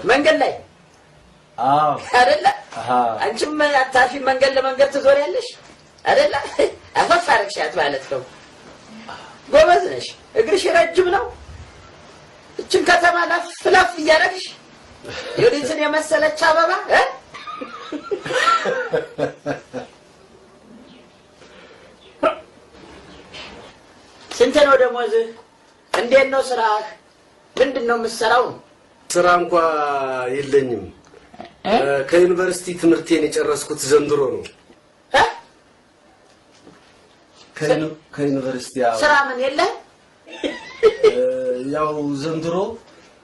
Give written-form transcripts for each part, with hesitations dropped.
መንገድ ላይ? አዎ። አይደለ? አዎ። አንቺም አታፊ መንገድ ለመንገድ ትዞሪያለሽ አይደለ? አፈፍ አረግሻት ማለት ነው። ጎበዝ ነሽ። እግርሽ ረጅም ነው። እችን ከተማ ላፍ ላፍ እያደረግሽ ዮዲትን የመሰለች አበባ እ? ስንት ነው ደሞዝህ? እንዴት ነው ስራህ? ምንድን ነው የምትሰራው? ስራ እንኳ የለኝም። ከዩኒቨርሲቲ ትምህርቴን የጨረስኩት ዘንድሮ ነው። እ? ከዩኒቨርሲቲ ያው ስራ ምን የለህም? ያው ዘንድሮ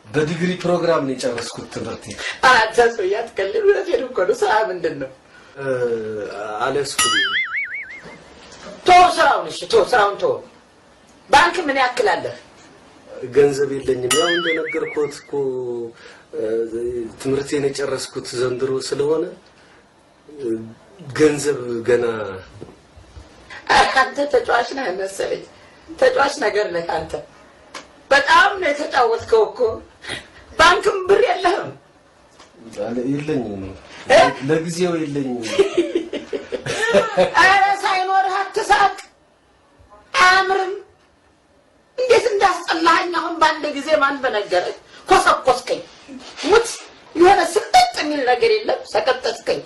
በዲግሪ ፕሮግራም ነው የጨረስኩት ትምህርቴን። አንተ ሰውዬ አትቀልድ። እውነቴን እኮ ነው። ስራ ምንድን ነው? አልያዝኩም። ተወው ስራውን። እሺ ተወው ስራውን ተወው። ባንክ ምን ያክል አለህ? ገንዘብ የለኝም። ያው እንደነገርኩት እኮ ትምህርቴን የጨረስኩት ዘንድሮ ስለሆነ ገንዘብ ገና። አንተ ተጫዋች ነህ መሰለኝ። ተጫዋች ነገር ነህ አንተ። በጣም ነው የተጫወትከው እኮ። ባንክም ብር የለህም? የለኝም። ለጊዜው የለኝም። ኧረ ሳይኖርህ አትሳቅ፣ አያምርም። እንዴት እንዳስጠላኸኝ አሁን በአንድ ጊዜ ማን በነገረኝ? ኮሰኮስከኝ። ሙት የሆነ ስቅጥጥ የሚል ነገር የለም። ሰቀጠጥከኝ።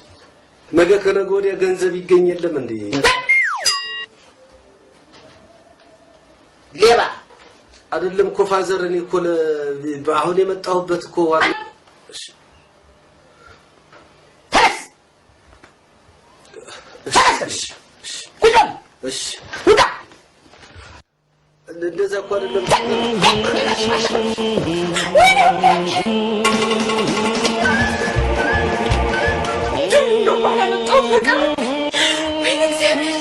ነገ ከነገ ወዲያ ገንዘብ ይገኝ የለም እንዴ? ሌባ። አይደለም እኮ father፣ እኔ እኮ አሁን የመጣሁበት እኮ ዋና እሺ። ተነስ፣ ተነስ፣ ቁጭ በል። እሺ። ውጣ። እንደዛ እኮ አይደለም። እንደው ባላመጣው ፍቅር፣ ወይኔ እግዚአብሔር።